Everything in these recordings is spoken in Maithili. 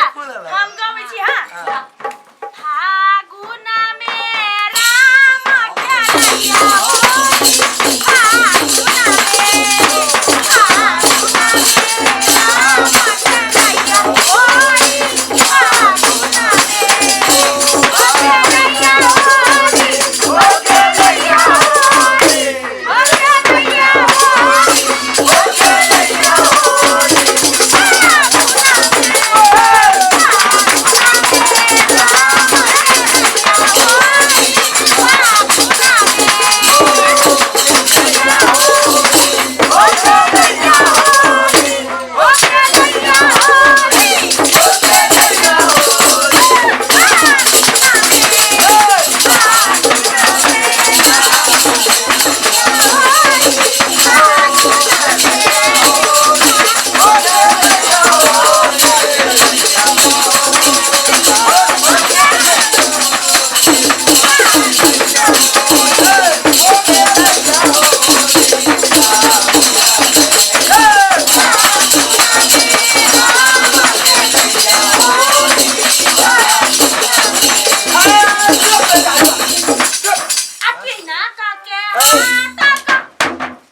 हम गबै छी। हां, फागुन में राम खेलैया होली, फागुन में, फागुन में राम खेलैया होली, फागुन में ओ खेलैया होली, ओ खेलैया होली, ओ खेलैया होली, ओ खेलैया होली, फागुन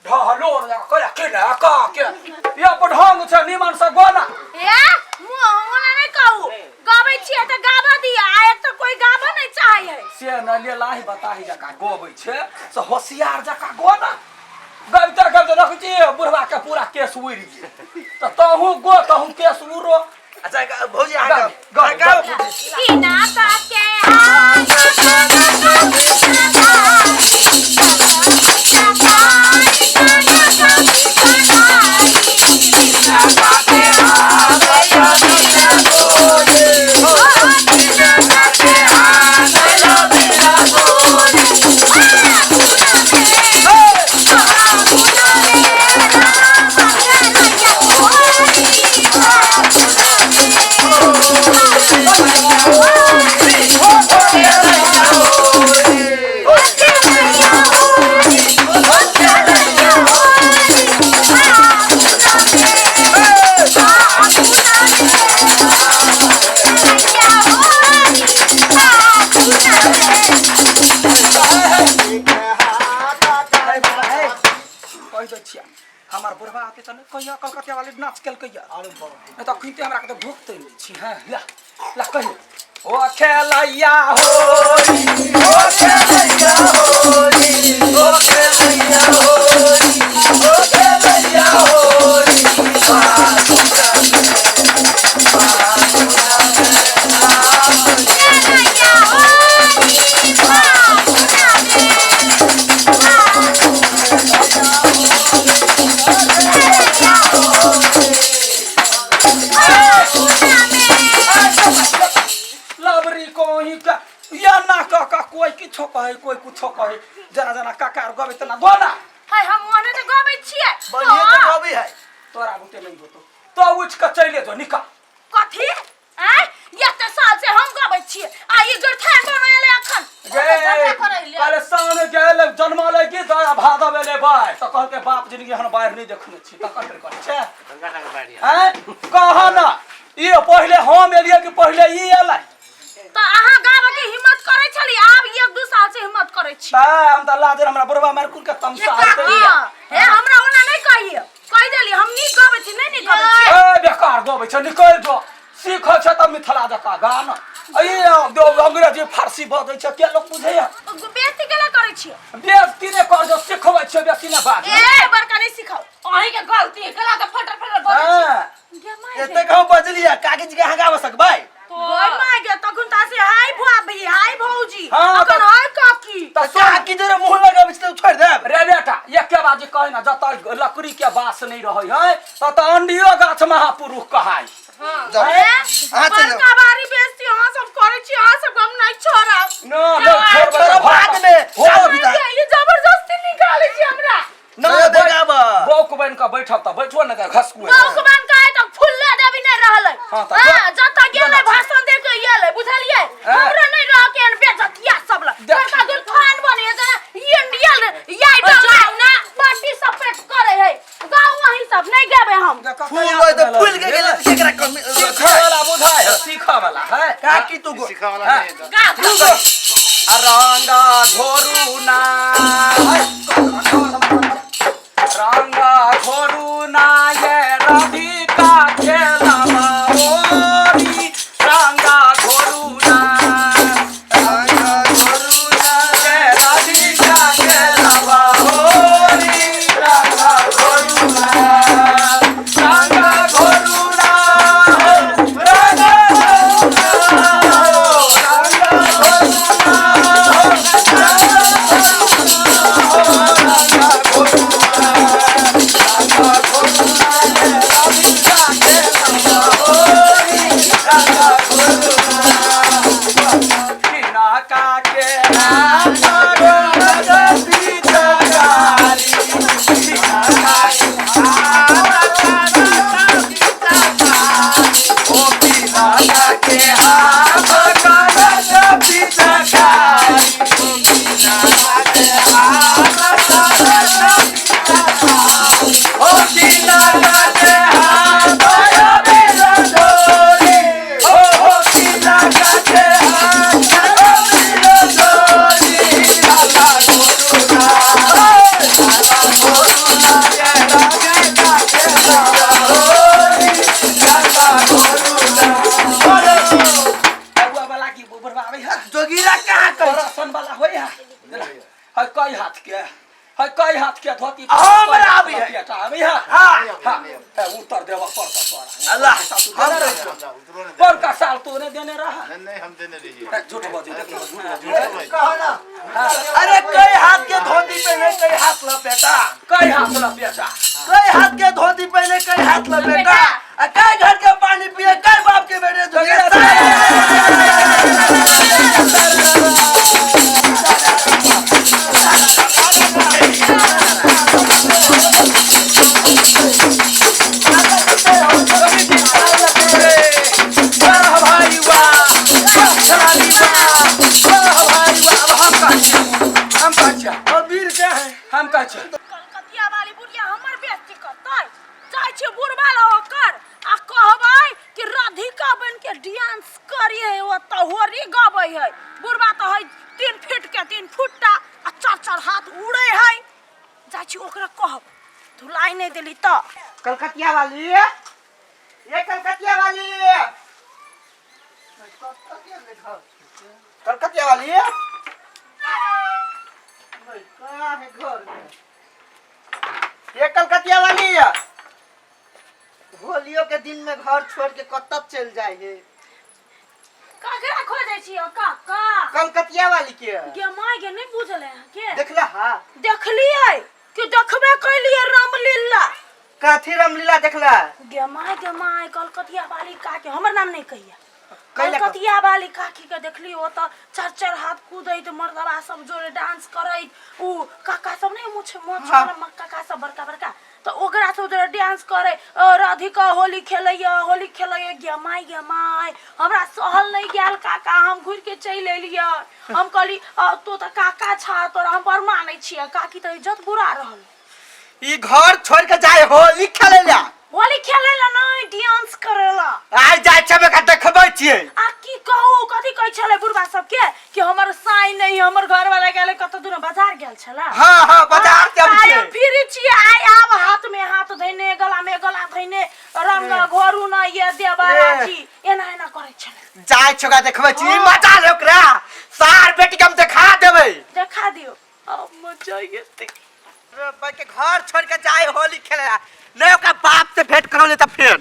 ढहलो कया के ना का के या पढ़ंग छै निमन से गोना। ए मुँह ओना नहि कहू, गबै छियै तऽ गाबऽ दिअ, आ एक तऽ कोइ गाबऽ नहि चाहै है। से न ले लाही बताही जका गबै छै से होशियार जका गो ना। गबिते गबिते देखै छी बुढ़वा के पूरा केस उड़ि गेल, तऽ तहूँ गो, तहूँ केस उड़ो। अच्छा भौजी, अहाँ गाउ, गाउ, गाउ, गाउ। गाउ। बिना काके हाथ कहि दै छियै, हमर बुढ़वा आते तऽ नहि कहिया कलकतिया वाली नाच केलकैया, नहि तऽ अखनिते हमरा के तऽ भूख तैर लै छी। हँ, ला ला कहियो, ओ खेलैया होली, ओ खेलैया होली, ओ खेलैया होली, ओ खेलैया होली, लबरी कोही का या ना का का कोई किछो कहे, कोई कुछो कहे, जना जना काका आर गबै तना गोना। हाय, हम ओने तऽ गबै छियै। बढ़िया तऽ गबै है। तोरा बुते नहीं होतो तो उठ के चले जो, निकल। कथी आय, एते साल से हम गबै छियै आ ई गोरथान बनैले अखन गे पहले सावन गेल जन्मले कि दया भादव एले बाढ़, तऽ कहलकै बाप जिंदगी हम बाढ़ि नहि देखने छी, तकर फेर कहै छै हैं कह ना, ई पहिले हम एलियै कि पहिले ई एलै? तऽ अहाँ गाबऽ के हिम्मत करै छली, आब एक दू साल से हिम्मत करै छी। तऽ हम तऽ लाजे हमरा बुढ़वा मार कुल के तमसा आते। हाँ, हे हमरा ओना नहीं कहिए, कहि देली हम नीक गबै छी, नहीं नीक गबै छी। ए बेकार गबै छै, निकलि जो। सीखै छै तऽ मिथिला जकाँ गाना, ई अंग्रेजी फारसी बजै छै, के लोक बुझैया? बेइज्जती केला करै छियै? बेइज्जती नहि कर, जो सिखबै छै बेसी नहि बाज। ए बड़का नहीं सिखाउ, अहीं के गलती है, केला तऽ फटर फटर बजै छी। हाँ। गे माय गे। एतेक हम बजलियै, कागज के अहाँ गाबऽ सकबै? गै माय गे, तखन तऽ से हाय भाभी, हाय भौजी, हाँ, अखन हाय काकी। तऽ तऽ काकी जरे मुँह लगाबै छी तऽ छोड़ि देब? रे बेटा, एके बाजी कहे ना, जतऽ लकड़ी के बास नहीं रहे है ततऽ अंडियो गाछ महापुरुष कहाय। जाउ। ए, अहाँ चलि जाउ। बड़का भारी बेइज्जती अहाँ सब करै छी, अहाँ सब हम नहीं छोड़ब। न न छोड़बै छोड़ब बाद में। हो चल बिता। ये जबरदस्ती निकालै छी हमरा। न नहीं देगाबऽ। बौक बन के बैठब तऽ बैठो ने घसकू। बौक बन के आइ तक फुल्ले देबी नहीं रहलै। हाँ, तऽ हाँ, जतऽ गेलै भाषण दे के एलै, बुझलियै? हाँ। हमरो नहीं रह के एहन बेइज्जतिया सब लग। देख। बड़का गुरखान बने जना इंडियन याई डंगा ना पार्टी सब पेट करे है। गाँव वही सब नहीं गेबे हम। फूल होय तऽ फूल के गेलै तऽ केकरा कमी सीखै वाला बुझाय है, सीख सीखऽ वाला है। काकी तू गो सिखा वाला हाँ। नहीं है। गा तू गो। आ रंगा घोरू ना है, रंगा घोरू ना ये राधिका खेलबा होरी, रंगा घोरू ना, रंगा घोरू ना ये राधिका खेलबा होरी, रंगा घोरू ना, रंगा घोरू ना, रंगा घोरू ना, रंगा घोरू ना, रंगा घोरू ना, रंगा घोरू ना ये राधिका खेलबा होरी, रंगा घोरू ना। किनाका के हाथ गणपति जगारी, किनाका के हाथ गणपति जगारी, ओ किनाका के हाथ गणपति जगारी, किनाका के हाथ गणपति जगारी, ओ किनाका के हाथ गणपति जगारी, ओ हो किनाका के हाथ गणपति जगारी, लाला गुरु ना, लाला गुरु ना, ये राधिका के होरी, लाला गुरु ना। बोलो। अगुआ वाला की बुढ़वा आबै है? जोगीरा कहाँ करै करसन वाला होय है? है कई हाथ के, है कई हाथ के धोती। हमरा आबै है। पेटा आबै है? हाँ। हाँ, ए, उत्तर देबऽ पड़तऽ तोरा। अल्लाह, तू हम देने नहीं रहा। जा, उतरो नहीं। बड़का साल तोरे देने रहा। नहीं नहीं, हम देने रहिए। ए, झूठ बजै, देखियौ, झूठ बजै। झूठ कहो ना। अरे कई हाथ के धोती पहने कई हाथ लपेटा, कई हाथ लपेटा, कई हाथ के धोती पहने कई हाथ लपेटा, आ कई घर के पानी पिए कई बाप के बेटे जोगीरा। वाह भाई वाह, वाह खिलाड़ी वाह, वाह भाई वाह। अब हम कहै छियै, हम कहै छियै, और वीर क्या है? हम कहै छियै। कलकतिया वाली बुढ़िया हमर बेइज्जती करतै? जाइ छियै बुढ़बा लग ओकर आ कहबै कि राधिका बन के डांस करिए, ओतऽ होरी गबै है। बुढ़बा तऽ है 3 फीट के 3 फुट्टा आ चार चार हाथ उड़ै है। जाइ छी ओकरा कहब, धुलाई नहि देली तऽ। कलकतिया वाली, ये कलकतिया वाली, कलकतिया वाली, नहीं, कहाँ है घर में? ये कलकतिया वाली, होलियो के दिन में घर छोड़ के कतऽ चल जाए है? ककरा खोजै छियै काका? कलकतिया वाली के। गे माय गे, नहि बुझल है अहाँके? देखला? हाँ। देखलियै कि देखबे कैलियै रामलीला। कथी रामलीला देखला? गे माय, गे माय, कलकतिया वाली काकी, हमर नाम नहि कहिया। कैला? कलकतिया वाली काकी के देखली ओतऽ चार चार हाथ कूदैत, मर्दबा सब जोरे डांस करैत। उ काका सब नहि मुछ मोछ हाँ। वाला काका सब बड़का बड़का, तऽ ओकरा सब जोरे डांस करे, राधिका होली खेलैया, होली खेलैया। गे माय, गे माय, हमरा सहल नहि गेल काका, हम घुरि के चलि एलियै। हम कहली, तू तऽ काका छा, तोरा हम बड़ मानै छियै। काकी तऽ इज्जत बुरा रहल। ई घर छोड़ के जाए होली खेले ला? होली खेले ला नहि, डांस करे ला। आइ जाइ छबे का देखबै छियै। आ की कहू, कथी कहै छलै बुढ़बा सबके कि हमर साई नहि, हमर घरवाला गेलै कतऽ दूर बाजार गेल छलै। हाँ हाँ, बाजार से आबै आइ छियै। हम फ्री छियै आइ। आब हाथ में हाथ धैने, गला में गला धैने, रंग घोरू न ये देवा ए। राजी एना एना करै छलै। जाइ छौ, ओकरा देखबै छी। हाँ। मजा ले, ओकरा सार बेटी के हम देखा देबै। देखा दियौ, अब मजा एतै। के घर छोड़ के जाए होली खेले ला, नहीं ओकरा बाप से भेंट करौले तऽ फेर। ओ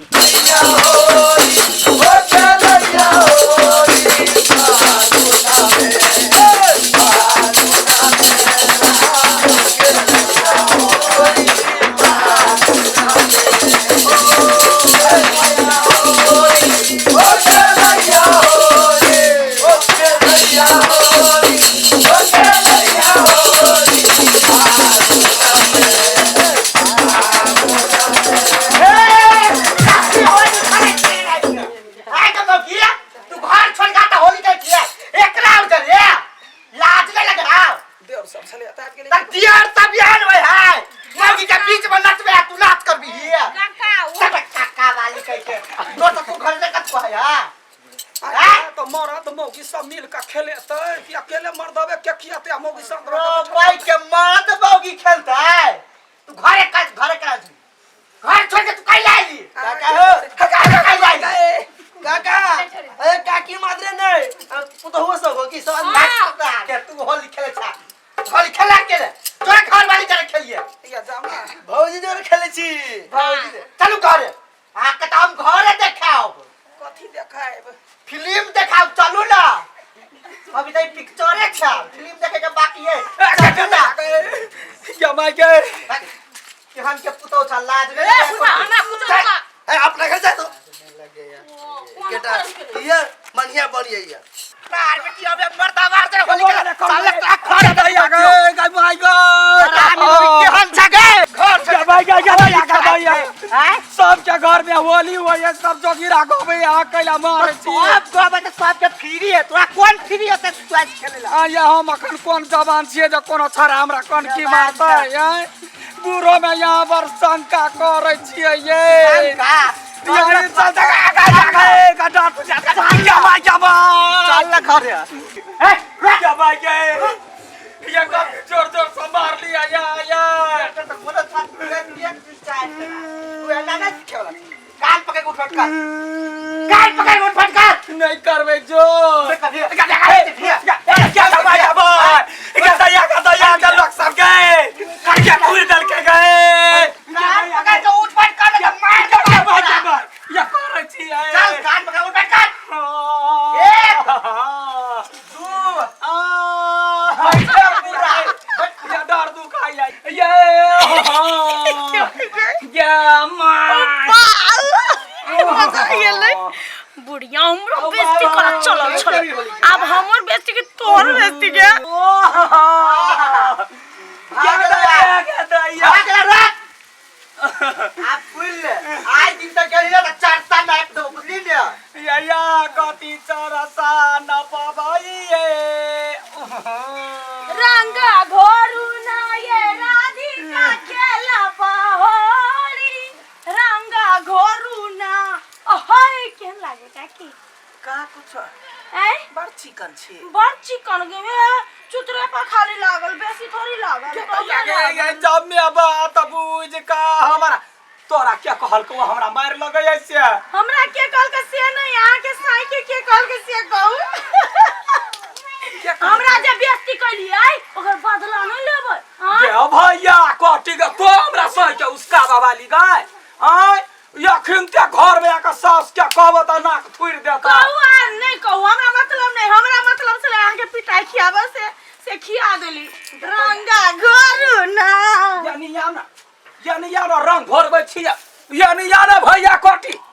खेलैया होरी, ओ खेलैया होरी, ओ खेलैया होरी, ओ खेलैया होरी। आइ कतौ किया? तऽ मरद मौगी सब मिल के खेलेतै कि अकेले मर्दबे के खियेतै आ मौगी संग रह ओ के बैठल भाई के मर्द मौगी खेलता है तू घरे का घरे का घर छोड़ के तू कहीं आइली काका हो कहीं आइली काका ए काकी मात्रे नहीं पुतहुओ सब हो कि सब आदमी हाँ। के तू होली खेले छा होली खेला के ले तोरा घर वाली करे खेलिए या जामा भौजी जोर खेले छी भौजी जोरे। चलू घरे आ के तो हम घरे देखाओ कथी देखाएब फिल्म देखाओ चलू ना अभी तो पिक्चरे छा फिल्म देखे के बाकी है चलू ना या माय के कि हम के पुतौ छा लाज ए नहीं बुढ़बा हमरा कुछ ना ए अपना घर जा तो कोन केटा करम के ये मनिया बढ़िया ये मार बेटी अबे मर्दा मार दे होली खेले चल तोरा घर दैया गे गाय माय गे रानी केहन छा गे घर या माय गे या दैया गे दैया हैं सबके घर में होली होइए सब जोगिरा गबै अहाँ कैला मारै छी सब गबै तऽ सबके फ्री है तोरा कोन फ्री है तू आज खेलेला आ या हम अखन कोन जवान छियै जे कोनो छड़ा हमरा कोन की मारतै आँय बूढ़ो में यहाँ पर शंका करै छियै ये का यहाँ चल चल ना घर ए या भाई गे ये कब जोर जोर से मार लिया या या तो बोलो था तू ये चाय तू एना ना सिखेवला कान पकड़ के उठ फटका कान पकड़ के उठ फटका नहीं करबै जोर कभी क्या दबाई दबाई क्या दया का दया के लोग सब गए क्या पूरी दल के गए कान पकड़ के उठ फटका ना मार क्या के दबाई दबाई या करै छी चल कान पकड़ उठ फटका एक दू पूरा या डर दुखाइला ये या माँ मजा गेलै बुढ़िया हमरो बेइज्जती करत चलल छलै आब हमर बेइज्जती के तोहर बेइज्जती के भाग ले रख आप बुझ ले आज दिन तक गेली ना त चार साल नाप दो बुझली ने या कति चरसा न पबैये रंगा घोरू ना ये राधिका खेला होली रंगा घोरू ना अहै केहन लागे काकी का कुछ ऐ बड़ चिकन छी बड़ चिकन गे चुतरे पर खाली लागल बेसी थोड़ी लागल कमे लागल। जब में बात बुझ का हमारा तोरा क्या कहल को हमरा मार लगे से हमरा के कहल के से नहीं अहाँ के साई के के कहल के से कहू हमरा जे बेइज्जती कैलियै ओकर बदला नहीं लेबै आँय? के भैया कटी के तो हमरा सही के उसका बाबा ली गाय आय अखन ते घर में आके सास के कहब त नाक थुरि देता कहू आ नहीं कहू हमरा मतलब नहीं हमरा मतलब से अहाँके पिटाई खियाबे से से खिया देली रंगा घोरू ना यानी या ना यानी या ना रंग घोरबै छी यानी या ना भैया कटी।